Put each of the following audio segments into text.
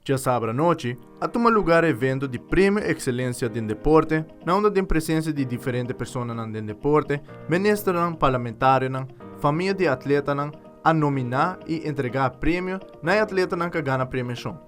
Djasabra anochi a tuma lugar evento di Premio Excelencia den Deporte na unda den presencia di diferente personanan den deporte, ministernan, parlamentarionan, famia di atletanan a nomina y entrega premio na e atletanan cu a gana premiacion.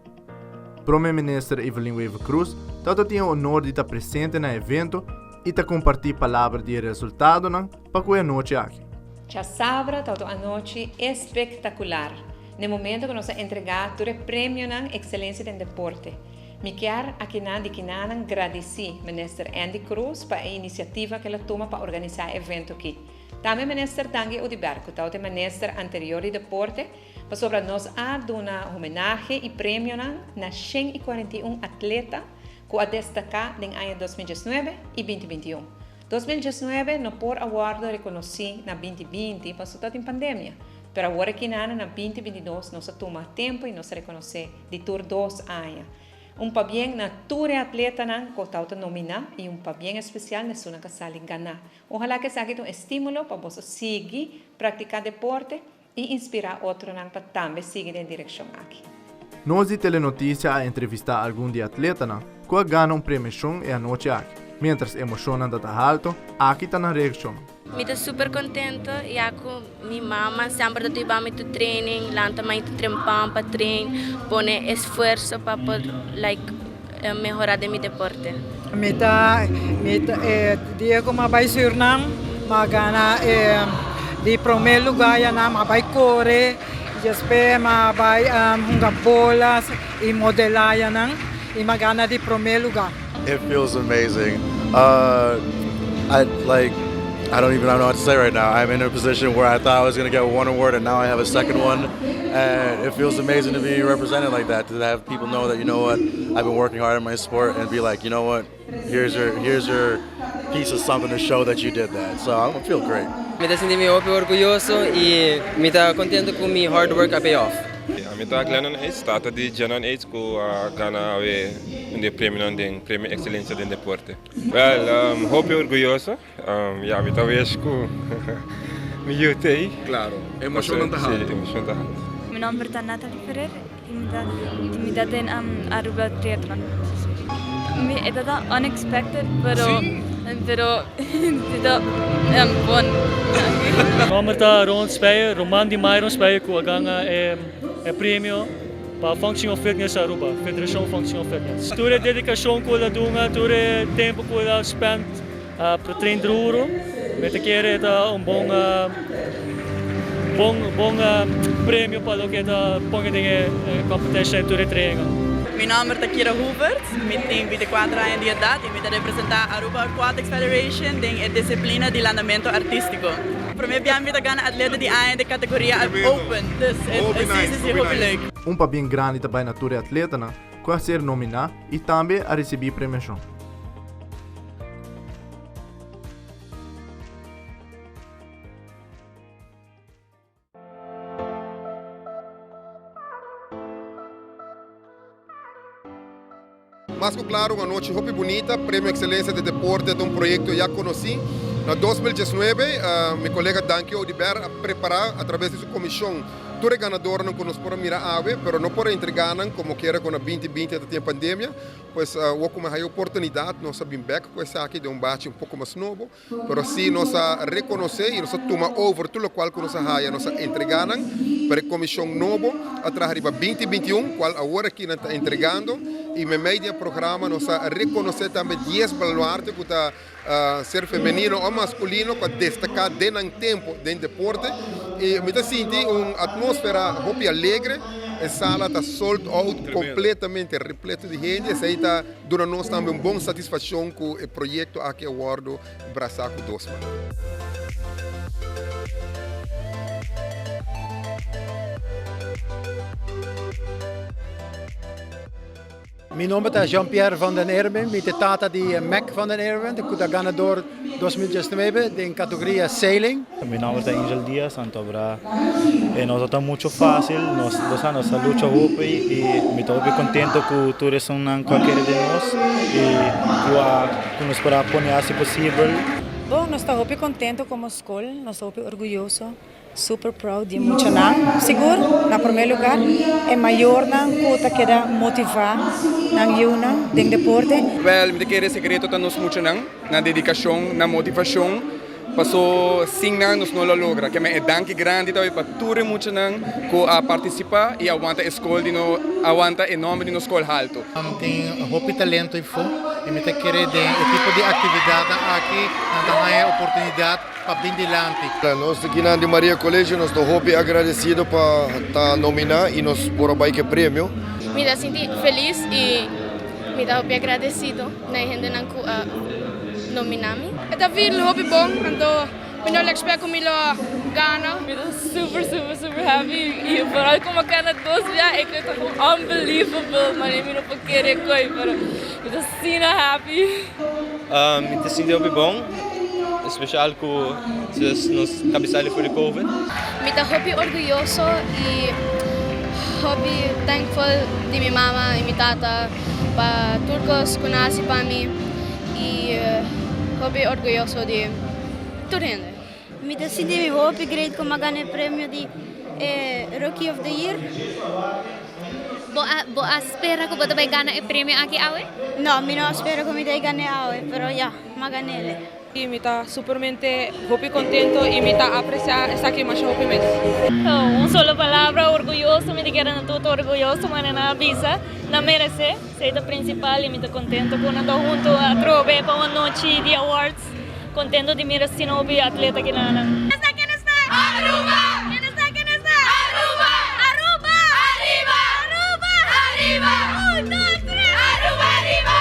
Prome Minister Evelyn Wever-Croes tabata tin e honor di ta presente na e evento y ta comparti palabra di e resultadonan pa cu e anochi aki. Djasabra tabata un anochi espectacular. N'e momento ku nos a entregá tur e premionan Ekselensia den Deporte, mi kier akinan di kinanan gradisí Minister Endy Croes pa e inisiativa ku el a tuma pa organisá e evento akí. Tambe Minister Dangui Oduber ku tabata e Minister anterior di Deporte, pasobra nos a duna homenahe i premionan na 141 atleta ku a destaká den aña 2019 i 2021. 2019 no por a wòrdu rekonosí na 2020 pasobra tabatin pandemia. Pero awor aki nana na 2022 nos a tuma tempo y nos a reconoce di tur dos aña. Un pabien na tur e atletanan cu tawata nomina y un pabien especial na esunnan cu a sali gana. Ojalá cu esaki ta un estimulo pa boso sigui practica deporte y inspira otronan pa tambe sigui den direccion aki. Nos di Telenoticia a entrevista algun di e atletanan cu a gana un premiacion e anochi aki. Mientras emocionnan ta ta halto, aki ta nan reaccion. Mi ta super contento ya cu mi mama semper ta tuiba mi tu training, lanta mai tu trempan pa train, pone esfuerzo pa por like mehora den mi deporte. Mi ta mi ta e dia cu mi a bay Surinam mi a gana e di prome lugar ya nan mi a bay core despues mi a bay hunga bola y modela ya nan y mi a gana di prome lugar. It feels amazing I like I don't even know what to say right now I'm in a position where I thought I was gonna get one award and now I have a second one and it feels amazing to be represented like that to have people know that you know what I've been working hard in my sport and be like you know what here's your here's your piece of something to show that you did that so I feel great. Mi ta sinti mi hopi orguyoso y mi ta contento cu mi hard work a pay off. Ami ta Glennon Ates, tata di Jenon Ates cu a gana awe un di e premionan den Premio Excelencia den Deporte. Well, hopi orguyoso. Ya, mi ta wish cu mi yu ta ey. Claro, emocionnan ta halto. Si, emocionnan ta halto. Mi nomber ta Nathalie Ferrer y mi ta y mi ta den Aruba Triathlon. Mi e ta unexpected pero pero e ta bon. Mi nomber ta Ronald Speyer, ruman di Myron Speyer cu a gana e premio pa Functional Fitness Aruba, Federacion Functional Fitness. Tur e dedicacion cu el a duna, tur e tempo cu el a spend pa train duro, mi ta kere e ta un bon bon bon premio pa loke e ta pone den e competition y tur e training. Mi nomber ta Kira Hoeverts, mi tin 24 aña di edad y mi ta representa Aruba Aquatics Federation den e disciplina di landamento artistico. Prome bia mi ta gana atleta di aña den categoria Open, dus si si si hopi leuk. Un pabien grandi ta bai na tur e atletanan ku a ser nominá i tambe a risibí premiashon. Mas ku klaru un anochi hopi bunita, Premio Excelencia de Deporte ta un proyekto ya konosí. Na 2019 mi kolega Danky Oduber a prepará a traves di su komishon tur e ganadornan ku nos por a mira awe, pero no por a entregá nan komo kera ku na 2020 ta tin e pandemia. Pues awor ku mi haya oportunidat nos a bin bèk ku esaki den un bachi un poko mas nobo. Pero si nos a reconoce y nos a tuma over tur locual cu nos a haya, nos a entrega nan, pero e comision nobo a traha riba 2021, cual awor aki nan ta entregando, y memey di e programa nos a reconoce tambe dies baluarte cu ta ser femenino o masculino cu a destaca den nan tempo den deporte, y mi ta sinti un atmosfera hopi alegre, e sala ta sold out completamente repleto di hende, esey ta. Duna nos tambe un bon satisfaccion cu e proyecto aki a wordo brasa cu dos man. Mi nomber ta Jean Pierre van den Erben, mi ta e tata di Mac van den Erben cu ta ganador 2019 den categoria sailing. Mi nomber ta Angel Diaz, anto bra e no ta mucho facil, nos sa nos a lucha hopi y mi ta hopi contento cu tur esunnan cu a kere den nos y cu a cu nos por a pone haci posibel. Bon, nos ta hopi contento como scol, nos ta hopi orguyoso. Super proud di e muchanan, sigur na prome lugar e mayornan cu ta keda motiva nan yiunan den deporte. Wel, mi ta kere secreto ta nos muchanan, nan dedicacion, nan motivacion, paso sin nan nos no lo logra. Keme e danki grandi ta bay pa tur e muchanan cu a participa y a wanta e scol di no, a wanta e nomber di nos scol halto. Tin hopi talento eyfo y mi ta kere den e tipo di actividadnan aki nan ta haya e oportunidad pa bin dilanti. Nos ta kinan di Maria Colegio nos ta hopi agradecido pa ta nomina y nos por a bay cu e premio. Mi ta sinti feliz y mi ta hopi agradecido na e hendenan cu a nomina mi. E ta feel hopi bon anto mi no lo expect cu mi lo gana. Mi ta super super super happy y vooral como a gana dos bia e ta unbelievable mane mi no por kere koe pero mi ta asina happy. Mi ta sinti hopi bon, especial cu nos cabeza for di covid. Mi ta hopi orguyoso y hopi thankful di mi mama y mi tata pa tur cos cu nan haci pa mi y hopi orguyoso di tur hende. Mi ta sinti mi hopi great cu mi a gana e premio di Rookie of the Year. Bo a bo a spera cu bo ta bay gana e premio aki awe? No, mi no a spera cu mi ta bay gana e awe, pero ya, mi a ganele. Y mi ta supermente hopi contento y mi ta aprecia esaki masha hopi mes. Un solo palabra, orguyoso, mi ta kere nan tur ta orguyoso, manera nan a bisa, nan merece, esey ta principal y mi ta contento cu nan ta hunto atrobe pa un anochi di awards. Contento di mira asina hopi atleta kinanan. Ken esta? Ken esta? Aruba! Ken esta? Ken esta? Aruba! Aruba! Ariba! Aruba! Ariba! Un, dos, tres! Aruba ariba!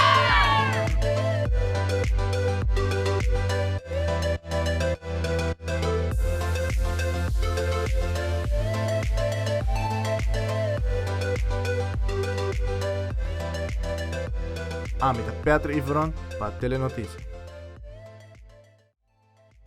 Ami ta Patrick Iveron pa Telenoticia.